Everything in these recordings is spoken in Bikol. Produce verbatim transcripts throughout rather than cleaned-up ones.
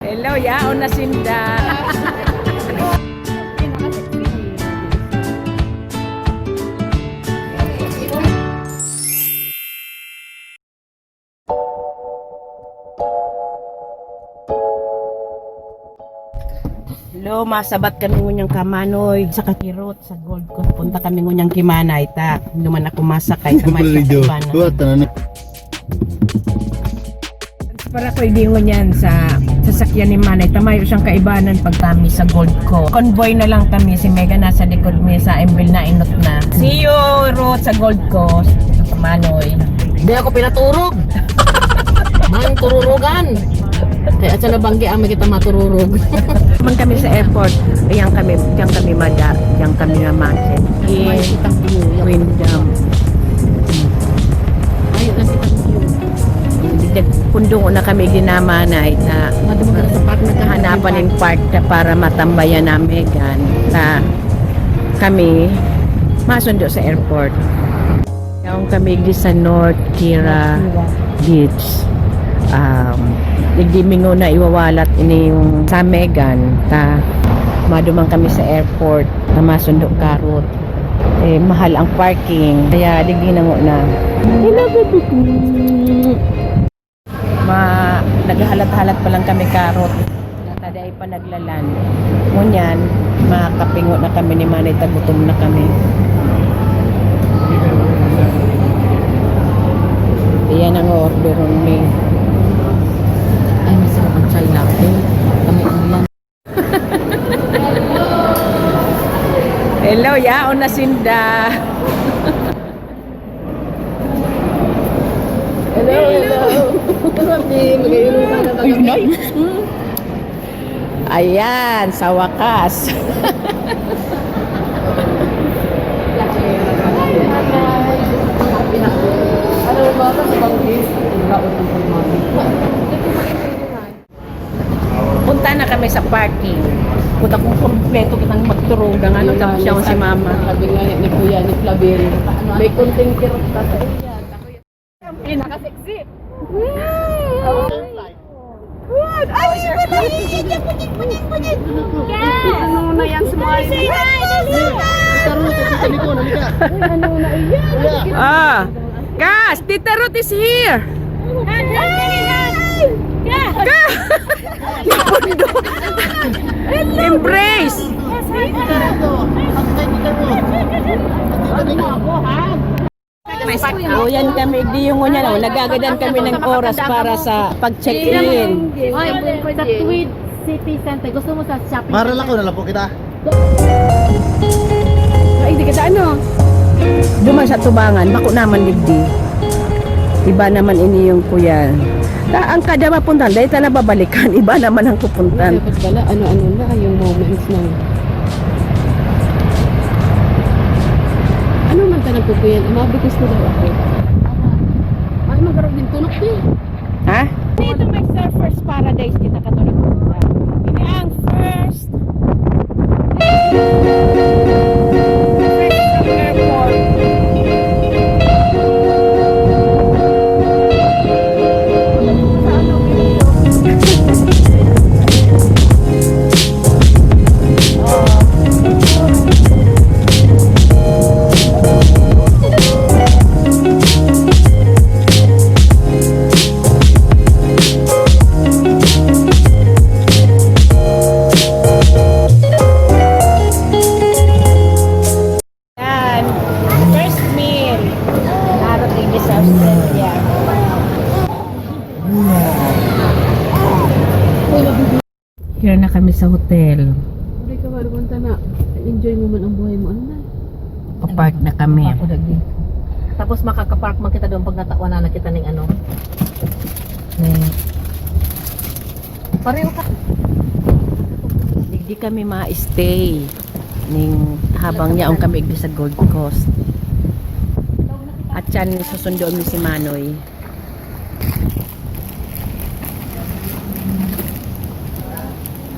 Hello, yaon na sinda. Hello, masabat kami ngunyan ka Manoy sa Kakirot, sa Gold Coast. Punta kami ngunyan ki Manay, ta. Duman ako masakay sa may Balido. Sakyanan. Buhat na na. Para ko idingon yan sa sasakyan ni Manay, ta mayo siyang kaibanan pag kami sa Gold Coast. Convoy na lang kami, si Mega nasa likod mi sa Embil na inot na. See you, Ruth, sa Gold Coast. Manoy. Hindi ako pinaturog. Mang tururugan. Kaya sa nabanggi, ah, may kita matururog. Man kami sa airport, ayan kami, diyan kami mada, diyan kami naman. May kitang view. Wyndham. Ayun, ang kitang view. Pundungo na kami dinamana, ita. Madumog na sa park, naghahanap ng park. Hanapan ng park na para matambayan na Megan. Ta kami masundo sa airport. Yaon kami di sa North Kira Beach. Um, digdi mi nguna iwawalat ini yung sa Megan. Ta maduman kami sa airport na masundo karot. Eh, mahal ang parking. Kaya digdi na nguna. Ma, naghahalat-halat pa lang kami karot. Taday pa naglalan. Ngunyan, makapingo na kami ni Manay, tagutom na kami. Iyan ang orderon mi. Ay, masarap ang chai latte. Kami ang ulam. Hello, yaon na sinda. Hello, hello. Grabe, mag-iinuman na ba kami? Ayan, sa wakas. Ano ba? Sa bangkis? Ang laot ng pagmamit. Punta na kami sa parking. Punta kung kompleto kitang magturog ang ano, tapos siya si mama. Sabi nga ni Kuya, ni Flavin, may konting kirot ka sa iya. Pinaka-sexy. What? Ay, wala. Punyet, punyet, punyet, punyet. Ano na yan, smile? Say hi, dali. Taro, taro, taro, taro, taro. Uy, ano na yan? Ah. Gas, Tita Ruth is here! Gas! Embrace! O, yan kami, di yung ngunyan, oh, nagagadan kami ng oras para sa pag-check-in. Sa Tweed City Center. Gusto mo sa shopping center? Maralako na lang po kita. Ay, di kita ano. Duman sa tubangan, bako naman digdi. Iba naman ini yung kuya. Ta, ang kada mapuntahan, dahil ta nababalikan, iba naman ang pupuntahan. Dapat pala, ano-ano na yung moments ng, ano man ka nagkukuyan, umabot gusto daw ako. Ay, magkaroon din tunok, eh. Ha? Dito may surfers paradise kita katulad nila. Ini ang first, first airport. Yan. First meal. Narating din sa Australia. Here na kami sa hotel. Hindi ka marumunta na. Enjoy mo man ang buhay mo. Ano na? Pa-park na kami. Ako lagi. Tapos makaka-park man kita doon pag natawan na kita ng ano. Ng Pareho ka. Digdi kami ma-stay ning habang yaon kami igdi sa Gold Coast. At yan, susundoon mi si Manoy.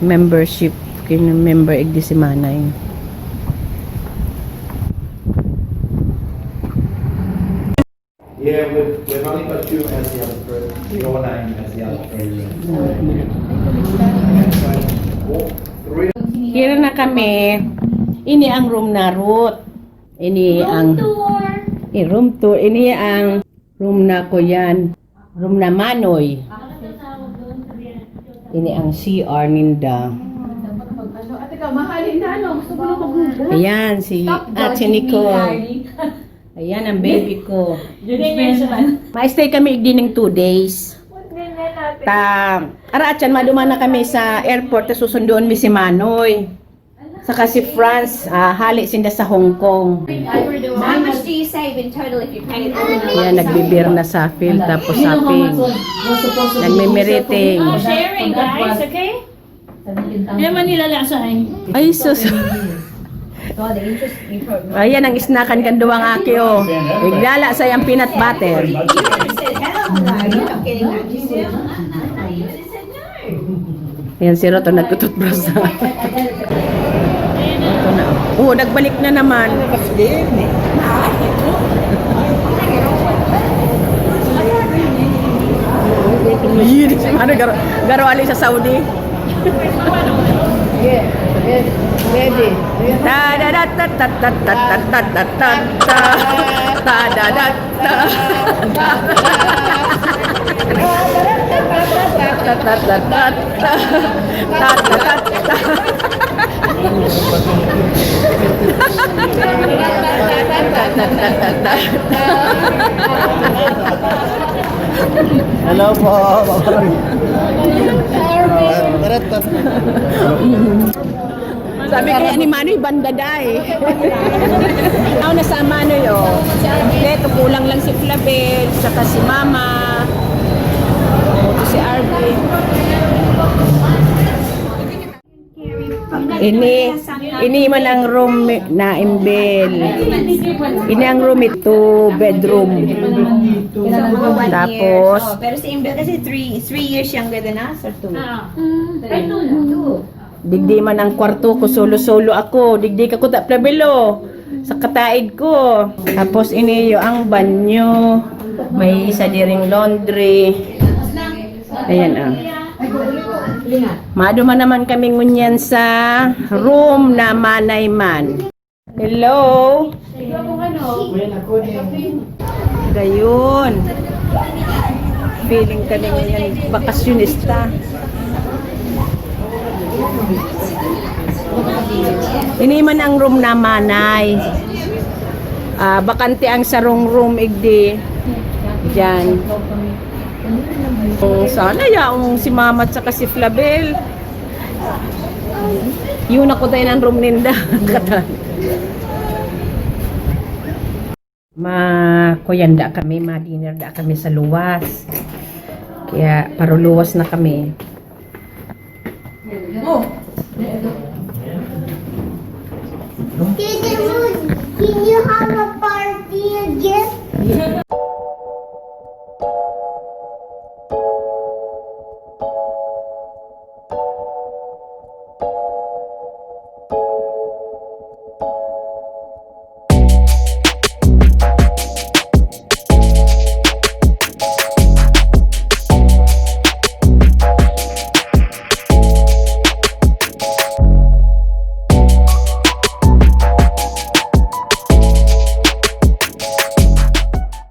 Membership, kin-member igdi si Manay. Yeah, we've, we've only got you as the other person, your name as the other person. Here na kami. Ini ang room na Ruth. Ini ang, eh, room tour. Ini ang room na Kuyan. Room na Manoy. Ini ang C R ninda. Ano, ate ka, mahalin na, ano? Gusto ko na maghugas. Ayan, si Stop Ate dodging me, Nicole. Harry. Ayan ang baby ko. Yun yung mention. Ma-stay kami igdi ng two days. Ta, ara, atyan, maduman na kami sa airport, ta susunduon mi si Manoy. Saka si Franz, ah, hali sinda sa Hong Kong. How much do you save in total if you pay it all in one? Yan, nagbibir na sa Phil, tapos shopping. Nagmimiriting. Oh, sharing, guys, okay? Yan man nilalasahan. Ay, sus. Ayan ang isnakan kan duwang aki, oh. Iglala sa yang peanut butter. Yan si Ruth, oh, nagtututbrush na. Ito na. Oh, nagbalik na naman. Yun, si Manoy garo, garo ali sa Saudi. Yeah, yeah, ready. Ta da da ta ta ta ta ta ta ta ta. Ta da da ta. Ta ta ta ta ta. Ta ta ta ta. Hello po. Tarat, tarat. Sabi kaya ni Manoy, bandada eh. Ako na sa Manoy, oh. Ito, kulang lang si Flavel, tsaka si Mama. Ito si Arvin. Ini, ini man ang room na Imbel. Ini ang room, ito bedroom. Tapos, Oh, pero si Imbel kasi three, three years younger than us, or two? Ah, ay, two lang. Two. Digdi man ang kwarto ko, solo-solo ako. Digdi ka kuta plabelo sa kataig ko. Tapos iniyo ang banyo. May isa diring laundry. Ayan ah. Maduman naman kami ngunyan sa room na manay man. Hello. Dayon. Feeling ka na ngayon, bakasyonista. Ini man ang room na manay. Ah, bakante ang sarong room, igdi. Diyan. Kung sana yaong si Mama at saka si Flavel. Yun ako tayo ng room ninda. Katan. Ma, kuyan da kami, ma dinner da kami sa luwas. Kaya paruluwas na kami. Tita Ruth, can you have a party again?